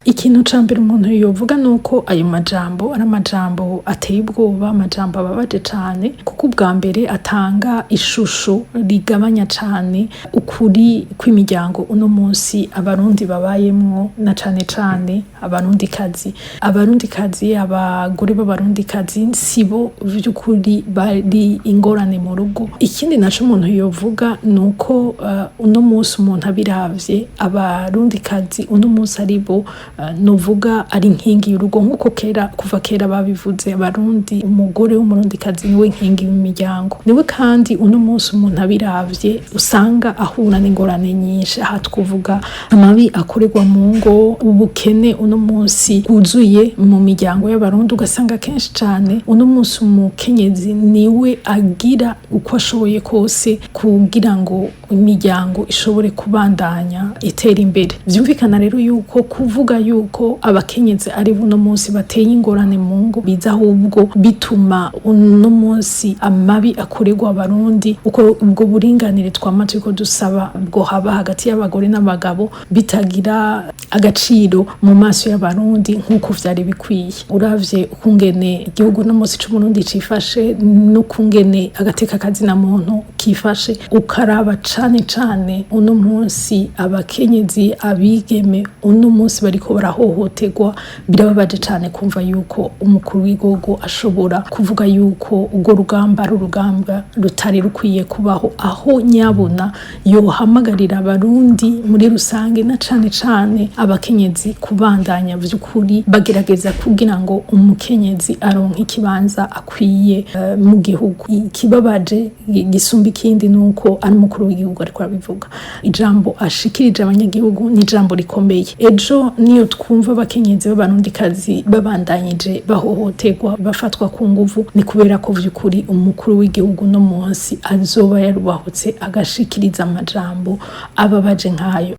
Ikintu ca mbere umuntu yovuga nuko ayo majambo ari amajambo ateye ubwoba, amajambo ababaje cane, kuko ubwa mbere atanga ishusho rigabanya cane ukuri kw'imiryango uno munsi Abarundi babayemwo, na cane cane Abarundikazi. Abarundikazi, abagore b'Abarundikazi sibo vy'ukuri bari ingorane mu rugo. Ikindi naco umuntu yovuga nuko uno munsi umuntu abiravye, Abarundikazi uno munsi aribo novuga ari inkingi y'urugo, nkuko kera, kuva kera babivuze, Abarundi, umugore w'Umurundikazi niwe nkingi y'imiryango. Niwe kandi uno munsi umuntu abiravye usanga ahura n'ingorane nyinshi. Aha twovuga amabi akorerwa mu ngo, ubukene uno munsi bwuzuye mu miryango y'Abarundi. Ugasanga kenshi cane uno munsi umukenyezi niwe agira uko ashoboye kose kugira ngo imiryango ishobore kubandanya itera imbere. Vyumvikana rero yuko kuvuga yuko abakenyezi ari buno munsi bateye ingorane mu ngo biza ahubwo bituma uno munsi amabi akorerwa Abarundi, uko ubwo buringanire twama turiko dusaba bwo haba hagati y'abagore n'abagabo bitagira agaciro mu maso y'Abarundi nk'uko vyari bikwiye. Uravye ukungene igihugu uno munsi c'Uburundi cifashe n'ukungene agateka kazina muntu kifashe, ukaraba cane cane uno munsi abakenyezi, abigeme uno munsi bariko barahohoterwa, birababaje cane kumva yuko umukuru w'igihugu ashobora kuvuga yuko urwo rugamba ari urugamba rutari rukwiye kubaho, aho nyabuna yohamagarira Abarundi muri rusange na cane cane abakenyezi kubandanya vy'ukuri bagerageza kugira ngo umukenyezi aronke ikibanza akwiye mu gihugu. Ikibabaje gisumba ikindi nuko ari umukuru w'igihugu ariko arabivuga. Ijambo ashikirije abanyagihugu ni ijambo rikomeye. Ejo niyo twumva abakenyezi b'Abarundikazi babandanyije bahohoterwa, bafatwa ku nguvu, ni kubera ko vy'ukuri umukuru w'igihugu no munsi azoba yarubahutse agashikiriza amajambo ababaje nkayo.